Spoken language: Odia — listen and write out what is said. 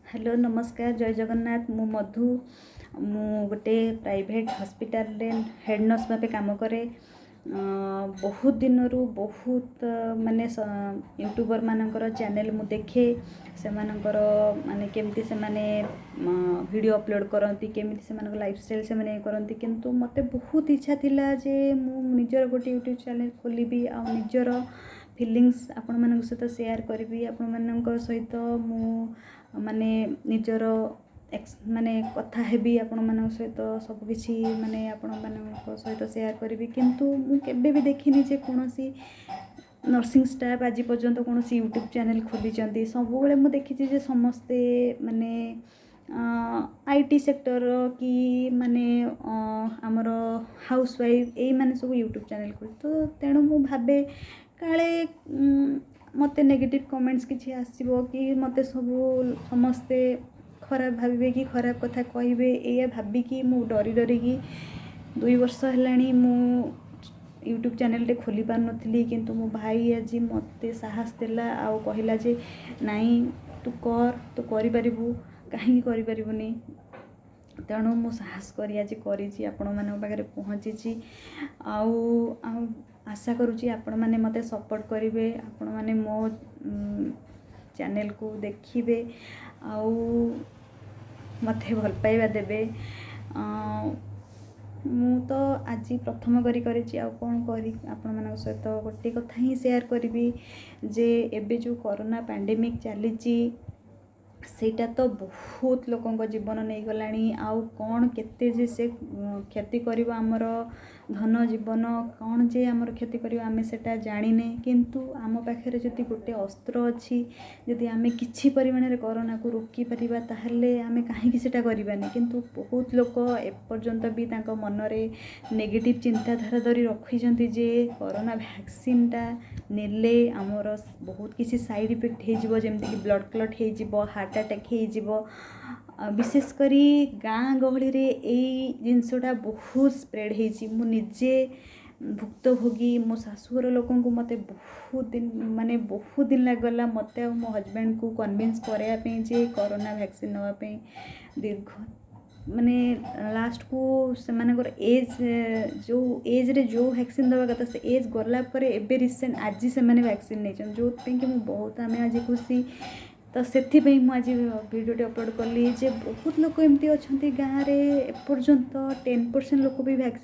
ହ୍ୟାଲୋ, ନମସ୍କାର, ଜୟ ଜଗନ୍ନାଥ। ମୁଁ ମଧୁ। ମୁଁ ଗୋଟେ ପ୍ରାଇଭେଟ୍ ହସ୍ପିଟାଲରେ ହେଡ଼୍ ନର୍ସ ଭାବେ କାମ କରେ। ବହୁତ ଦିନରୁ ବହୁତ ମାନେ ୟୁଟ୍ୟୁବର୍ ମାନଙ୍କର ଚ୍ୟାନେଲ୍ ମୁଁ ଦେଖେ। ସେମାନଙ୍କର ମାନେ କେମିତି ସେମାନେ ଭିଡ଼ିଓ ଅପଲୋଡ଼୍ କରନ୍ତି, କେମିତି ସେମାନଙ୍କ ଲାଇଫଷ୍ଟାଇଲ୍ ସେମାନେ କରନ୍ତି। କିନ୍ତୁ ମୋତେ ବହୁତ ଇଚ୍ଛା ଥିଲା ଯେ ମୁଁ ନିଜର ଗୋଟେ ୟୁଟ୍ୟୁବ୍ ଚ୍ୟାନେଲ୍ ଖୋଲିବି ଆଉ ନିଜର ଫିଲିଙ୍ଗସ୍ ଆପଣମାନଙ୍କ ସହିତ ସେୟାର କରିବି। ଆପଣମାନଙ୍କ ସହିତ ମୁଁ ମାନେ ନିଜର ମାନେ କଥା ହେବି, ଆପଣମାନଙ୍କ ସହିତ ସବୁକିଛି ମାନେ ଆପଣମାନଙ୍କ ସହିତ ସେୟାର କରିବି। କିନ୍ତୁ ମୁଁ କେବେ ବି ଦେଖିନି ଯେ କୌଣସି ନର୍ସିଂ ଷ୍ଟାଫ୍ ଆଜି ପର୍ଯ୍ୟନ୍ତ କୌଣସି ୟୁଟ୍ୟୁବ୍ ଚ୍ୟାନେଲ୍ ଖୋଲିଛନ୍ତି। ସବୁବେଳେ ମୁଁ ଦେଖିଛି ଯେ ସମସ୍ତେ ମାନେ IT sector କି ମାନେ ଆମର ହାଉସ୍ ୱାଇଫ୍, ଏଇମାନେ ସବୁ ୟୁଟ୍ୟୁବ୍ ଚ୍ୟାନେଲ୍ ଖୋଲି। ତ ତେଣୁ ମୁଁ ଭାବେ କାଳେ ମୋତେ ନେଗେଟିଭ୍ କମେଣ୍ଟସ୍ କିଛି ଆସିବ କି, ମୋତେ ସବୁ ସମସ୍ତେ ଖରାପ ଭାବିବେ କି ଖରାପ କଥା କହିବେ। ଏଇଆ ଭାବିକି ମୁଁ ଡରି ଡରିକି 2 ବର୍ଷ ହେଲାଣି ମୁଁ ୟୁଟ୍ୟୁବ୍ ଚ୍ୟାନେଲ୍ଟେ ଖୋଲି ପାରୁନଥିଲି। କିନ୍ତୁ ମୋ ଭାଇ ଆଜି ମୋତେ ସାହସ ଦେଲା ଆଉ କହିଲା ଯେ ନାଇଁ, ତୁ କର, ତୁ କରିପାରିବୁ, କାହିଁକି କରିପାରିବୁନି? ତେଣୁ ମୁଁ ସାହସ କରି ଆଜି କରିଛି, ଆପଣମାନଙ୍କ ପାଖରେ ପହଞ୍ଚିଛି। ଆଉ ଆଉ ଆଶା କରୁଛି ଆପଣମାନେ ମୋତେ ସପୋର୍ଟ କରିବେ, ଆପଣମାନେ ମୋ ଚ୍ୟାନେଲ୍କୁ ଦେଖିବେ ଆଉ ମୋତେ ଭଲ ପାଇବା ଦେବେ। ମୁଁ ତ ଆଜି ପ୍ରଥମ କରି କରିଛି, ଆଉ କ'ଣ କରି ଆପଣମାନଙ୍କ ସହିତ ଗୋଟେ କଥା ହିଁ ସେୟାର କରିବି ଯେ ଏବେ ଯେଉଁ କରୋନା ପାଣ୍ଡେମିକ୍ ଚାଲିଛି, ସେଇଟା ତ ବହୁତ ଲୋକଙ୍କ ଜୀବନ ନେଇଗଲାଣି। ଆଉ କ'ଣ କେତେ ଯେ ସେ କ୍ଷତି କରିବ ଆମର ଧନ ଜୀବନ, କ'ଣ ଯେ ଆମର କ୍ଷତି କରିବ, ଆମେ ସେଇଟା ଜାଣିନେ। କିନ୍ତୁ ଆମ ପାଖରେ ଯଦି ଗୋଟେ ଅସ୍ତ୍ର ଅଛି, ଯଦି ଆମେ କିଛି ପରିମାଣରେ କରୋନାକୁ ରୋକିପାରିବା, ତାହେଲେ ଆମେ କାହିଁକି ସେଇଟା କରିବାନି? କିନ୍ତୁ ବହୁତ ଲୋକ ଏପର୍ଯ୍ୟନ୍ତ ବି ତାଙ୍କ ମନରେ ନେଗେଟିଭ୍ ଚିନ୍ତାଧାରା ଧରି ରଖିଛନ୍ତି ଯେ କରୋନା ଭ୍ୟାକ୍ସିନ୍ଟା ନେଲେ ଆମର ବହୁତ କିଛି ସାଇଡ଼୍ ଇଫେକ୍ଟ ହେଇଯିବ, ଯେମିତିକି ବ୍ଲଡ଼୍ କ୍ଲଟ୍ ହେଇଯିବ, ହାର୍ଟ ଆଟାକ୍ ହେଇଯିବ। ବିଶେଷ କରି ଗାଁ ଗହଳିରେ ଏଇ ଜିନିଷଟା ବହୁତ ସ୍ପ୍ରେଡ଼୍ ହେଇଛି। ମୁଁ ନିଜେ ଭୁକ୍ତଭୋଗୀ। ମୋ ଶାଶୁଘର ଲୋକଙ୍କୁ ମୋତେ ବହୁତ ଦିନ, ମାନେ ବହୁତ ଦିନ ଲାଗିଗଲା ମୋତେ ଆଉ ମୋ ହଜବେଣ୍ଡକୁ କନଭିନ୍ସ କରାଇବା ପାଇଁ ଯେ କରୋନା ଭ୍ୟାକ୍ସିନ୍ ନେବା ପାଇଁ। ଦୀର୍ଘ ମାନେ ଲାଷ୍ଟକୁ ସେମାନଙ୍କର ଏଜ୍, ଯେଉଁ ଏଜ୍ରେ ଯେଉଁ ଭ୍ୟାକ୍ସିନ୍ ଦେବା କଥା, ସେ ଏଜ୍ ଗଲା ପରେ ଏବେ ରିସେଣ୍ଟ ଆଜି ସେମାନେ ଭ୍ୟାକ୍ସିନ୍ ନେଇଛନ୍ତି, ଯେଉଁଥିପାଇଁ କି ମୁଁ ବହୁତ, ଆମେ ଆଜି ଖୁସି। ତ ସେଥିପାଇଁ ମୁଁ ଆଜି ଭିଡ଼ିଓଟି ଅପଲୋଡ଼ କଲି ଯେ ବହୁତ ଲୋକ ଏମିତି ଅଛନ୍ତି ଗାଁରେ, ଏପର୍ଯ୍ୟନ୍ତ 10% ଲୋକ ବି ଭ୍ୟାକ୍ସିନ୍